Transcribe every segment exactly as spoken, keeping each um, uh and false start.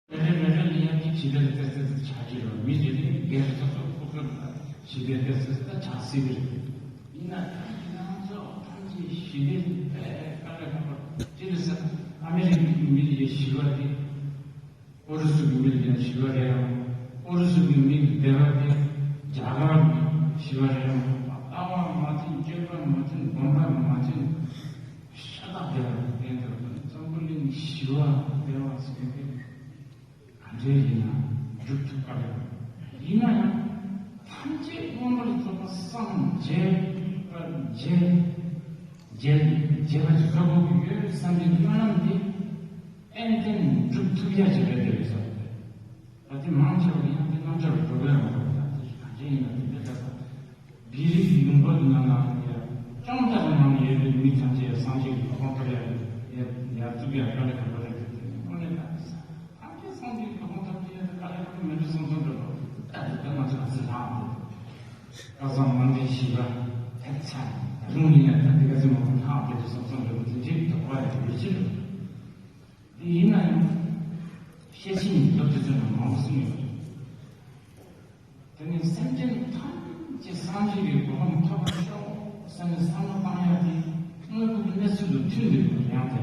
རེ་རེ་རེ་རེ་ལ་ཡང་ཅིག་ཞི་བདེ་ལ་ཏོག་ཙམ་ཏོག་ཙམ་ཆགས་ཀྱི་རེད། མི་རེ་རེ་སྒེར་སོ་སོ་ཁོ་ཚོ་ལ་ཞི་བདེ་ཏོག་ཙམ་ཏོག་ཙམ་ཆགས་སྲིད་ཀྱི་རེད། ཡིན་ན་ད་ང་ཚོ་ཐམས་ཅད་ཞི་བདེ་དཔེ་དཀའ་ལས་ཁག་པོ་ཅི་རེད་ཟེར་ན། ཨ་མི་རི་ཀའི་མི་ལ་ཡང་ཞི་བ་དེ། ཨུ་རུ་སུ་གི་མི་ལ་ཡང་ཞི་བ་རེད་ཡང་། ཨུ་རུ་སུ་གི་མི་སྡེ་བ་དེ་རྒྱ་གར་གི་ཞི་བ་རེད་ཡང་། ལྟ་བ་མ་མཐུན། སྤྱོད་པ་མ་མཐུན། སྒོམ་པ་མ་མཐུན། ཤ་སྟག་སྡེ་བ་དེ་འདྲ་བསམ་བློ་ནི་ཞི་བ་སྡེ་བ་ཟེར་མཁན་ག་འདྲ་ཡིན་ན་འགྲུབ་ཐུབ་པ་རེད། ཡིན་ན་ཡང་ཐམས་ཅད་མངོན་པར་རྫོགས་པ་སངས་རྒྱས་པ་རྒྱས་རྒྱས་རྒྱས་པ་ཅིག་དགོས་ཀྱི་ཡོད་བསམ་པའི་སྨོན་ལམ་དེ་ཏན་ཏན་འགྲུབ་ཐུབ་ཡ་ཅིག་རེད་འདོད་ཀྱི་བསམ་པ་རེད། ད་དེ་མང་ཆེ་བ་ཡང་དེ་རྣམ་གྲངས་ལ་འགྲོ་གི་རང་རེད། ད་དེ་ག་འདྲ་ཡིན་ན་དེ་འདྲ་ད་ད། བི་རིགས་ཀྱི་ཡོང་འབབ་ཀྱི་ནང་ལ་ཡང་ཅང་ད་རང་ནང་ཡོད་པའི་མི་ཐམས་ཅད་སངས་རྒྱས་ཀྱི་གོ་འཕང་ཐོབ་ཡ་ཡ་ཡ་ཐུབ་ཡ་དཀའ་ལས་ཁག་པོ་རེད་དེ། དངོས་གནས་ད་ཐམས་ཅད་སངས་རྒྱས་ཀྱི་གོ་འཕང་ཐོབ་ཀྱི་ཡ་དཀའ་ལས་ཁག་པོ་མེད་པའི་བསམ་བསམ་འདྲ་པོ། ད་དེ་ལྟ་ང་ཚོ་ག་ཚོད་ལྷག་འདུག་བསྐལ་བཟང་སྨོན་འདུན་བཞི་པ་ཐེབས་ཚར་ད་རུང་ཡིན་ན་ད་དེ་ག་ཚོད་མང་པོ་ལྷག་འདུག་བསམ་བསམ་འདྲ་པོ་དེ་འདྲའི་དོགས་པ་ཡོད་ཀྱི་རེད། དེ་ཡིན་ན་ཡང་བཤད་ཆེན་ཉིད་ཐོབ་དེ་ཚོ་ནང་མང་པོ་གསུངས་ཡོད་རེད། དེ་ནས་སེམས་ཅན་ཐམས་ཅད་སངས་རྒྱས་ཀྱི་གོ་འཕང་ཐོབ་པར་ཤོག་ཟེར་ནས་བསམ་བློ་བཏང་ཡག་དེ་དངོས་པོའི་གནས་ཚུལ་དང་མཐུན་འདུག་ཡང་དེ་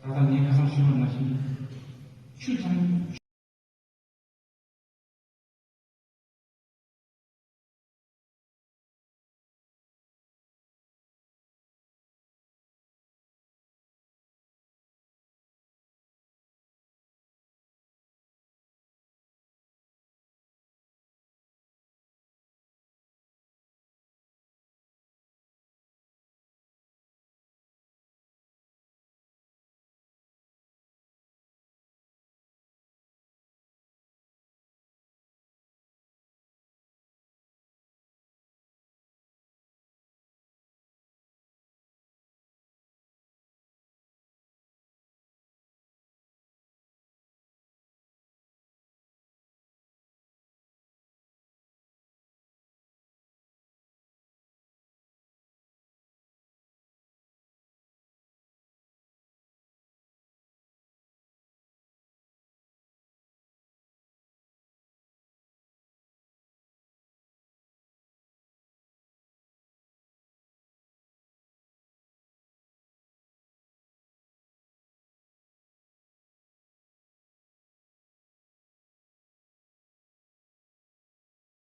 ད་ལྟ་ངས་ཁ་སང་ཞུས་པ་ནང་བཞིན་ཆུ་དང་།